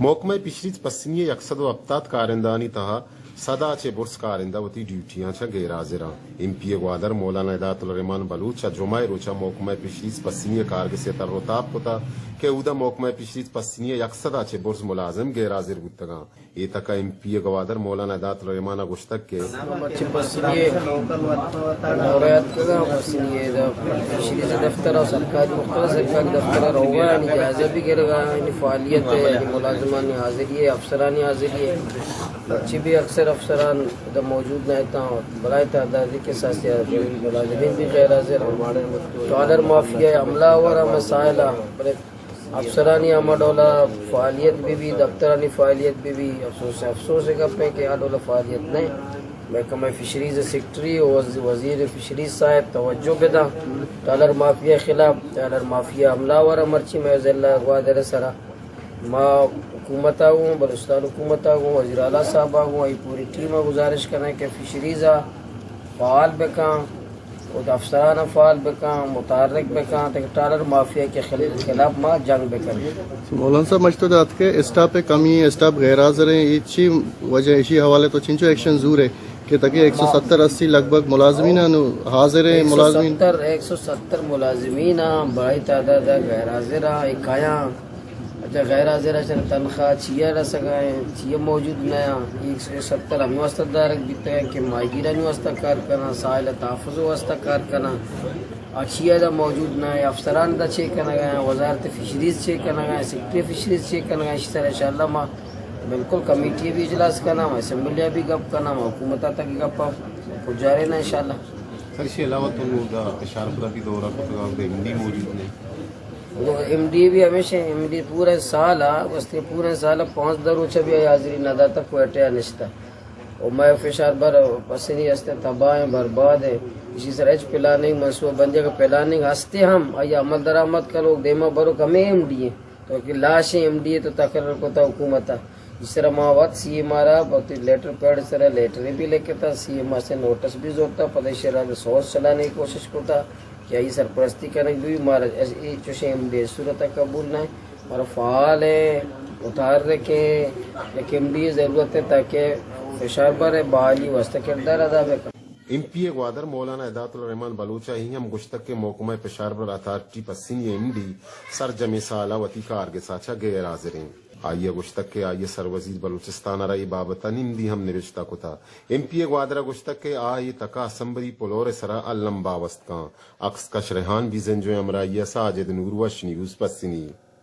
محکمہ فشریز پسنی ءِ یک سد ءُ ہپتاد کارندہانی تہا سد ءَ چہ برز کارندہ وتی ڈیوٹیاں چہ گیر حاضر اَنت۔ ایم پی اے گوادر مولانا ہدایت الرحمان بلوچ ءَ جمعہ ءِ روچ ءَ محکمہ فشریز پسنی ءِ کارگس ءِ تر ءُ تاب کتگ کہ اودا محکمہ فشریز پسنی ءِ یک سد ءَ چہ برز ملازم گیر حاضر بوتگ اَنت۔ اے تک ءَ ایم پی اے گوادر مولانا ہدایت الرحمان ءَ گوشتگ کہ مرچی پسنی ءَ دورہ ءَ اتکگ آں، پسنی ءَ دا فشریز دفتر ءَ سرکاری، مختلف سرکاری دفتر ءَ روگ ءَ آں، یعنی جائزہ بھی گرگ ءَ آں، یعنی فعالیت ءِ، یعنی ملازمانی حاضری ءِ، افسرانی حاضری ءِ، مرچی بھی اکثر افسران دا موجود نہ اتاں، بلائیں تعدادی کے ساتھ ملازمین بھی غیر حاضر اَنت۔ ٹرالر مافیا ءِ حملہ آور ءَ مسائل ءَ، بلے افسرانی ہما ڈولا فعالیت بہ بی، دفترانی فعالیت بہ بی، افسوس، افسوس ءِ گپ اِنت کہ آ ڈولا فعالیت نہ اِنت۔ محکمہ فشریز ءِ سیکرٹری ءُ وز-، وزیر فشریز صاحب توجہ بداں ٹرالر مافیا ءِ خلاف، ٹرالر مافیا ءِ حملہ آور ءَ مرچی مئے ضلع گوادر ءِ سرا۔ ما حکومت ءَ گوں، بلوچستان حکومت ءَ گوں، وزیر اعلیٰ صاحب ءَ گوں، آئی پوری ٹیم ءَ گزارش کنیں کہ فشریز ءَ فعال بکن، ءُ افسران ءَ فعال بکن، متحرک بکن، تاکہ ٹرالر مافیا کے خل-، خلاف ما جنگ بکنیں۔ مولانا صاحب، مشتو دات کہ اسٹاپ ءِ کمی، اسٹاپ غیر حاضر اِنت، اے چی وجہ، ایشی حوالے تو چنچو ایکشن زور اِنت کہ تاکہ ایک سو ستر اسی لگ بھگ ملازمین اَنت، حاضر اِنت ملازمین؟ ایک سو ستر، ایک سو ستر ملازمین اَنت، بڑی تعداد ءَ غیر حاضر اَنت، اے کایاں اچھا، غیر حاضر ءَ چہ تنخواہ چیا رسگ ءَ اِنت، چیا موجود نہ اَنت۔ ایک سو ستر ہمے واسطہ دارگ بیتگ اَنت کہ ماہیگیرانی واسطہ کار کناں، ساحل ءِ تحفظ ءِ واسطہ کار کناں۔ آ چیا ادا موجود نہ اَنت، افسران ادا چے کنگ ءَ اَنت، وزارت فشریز چے کنگ ءَ اِنت، سیکرٹری فشریز چے کنگ ءَ اِنت، ایشی سر ءَ انشاءاللہ ما بالکل کمیٹی ءَ بھی اجلاس کناں، ما اسمبلی ءَ بھی گپ کناں، ما حکومت ءَ تک گپ ءَ پجاریناں انشاءاللہ۔ سر، ایشی علاوہ تو نوں دا پشار پورا بھی دورہ کتگ ءَ، دا ایم ڈی موجود نہ اِنت۔ تو ایم ڈی بھی ہمیش اِنت، ایم ڈی پورا سال ءَ، گوستگیں پورا سال ءَ پانزدہ روچ ءَ بھی آئی حاضری نہ داتگ، کوئٹہ ءَ نشتگ۔ ءُ مئے فشار بر پسنی است اِنت، تباہ اِنت، برباد اِنت۔ ایشی سر ءَ ہچ پلاننگ، منصوبہ بندی، اگر پلاننگ ہست اِنت ہم، آئی ءَ عمل درآمد کنوک، دیم ءَ بروک ہمے ایم ڈی اِنت۔ تو کہ لاشیں ایم ڈی اے تو تقرر کتگ حکومت ءَ۔ ایشی سر ءَ ما وت سی ایم آر ءَ وتی لیٹر پیڈ ءِ سر ءَ لیٹرے بھی لکھتگ، سی ایم آر ءَ سے نوٹس بھی زرتگ، پدا ایشی سر ءَ سوز چلانی کوشش کتگ کہ آئی سرپرستی کنگ بہ بیت، مارا اے چوشیں ایم ڈی اے صورت ءَ قبول نہ اِنت، مارا فعال اِنت، متحرک اِنت، یک ایم ڈی اے ضرورت اِنت تاکہ فشار بر ءِ بحالی واسطہ کردار ادا بہ کنت۔ ایم پی اے گوادر مولانا ہدایت الرحمان بلوچ ءَ اے ہم گوشتگ کہ محکمہ پشار بر اتھارٹی پسنی ءِ ایم ڈی سرجمیں سال ءَ وتی کارگس ءَ چہ غیر حاضر اِنت۔ آئی ءَ گوشتگ کہ آئی ءَ سروزیر بلوچستان ءَ را اے بابت ءَ نمدی ہم نبشتہ کتگ۔ ایم پی اے گوادر ءَ گوشتگ کہ آ اے تک ءَ اسمبلی پلور ءِ سر ءَ الم باوست کنت۔ عکس کش ریحان بیزنجو ءِ ہمراہی ءَ ساجد نور، وش نیوز، پسنی۔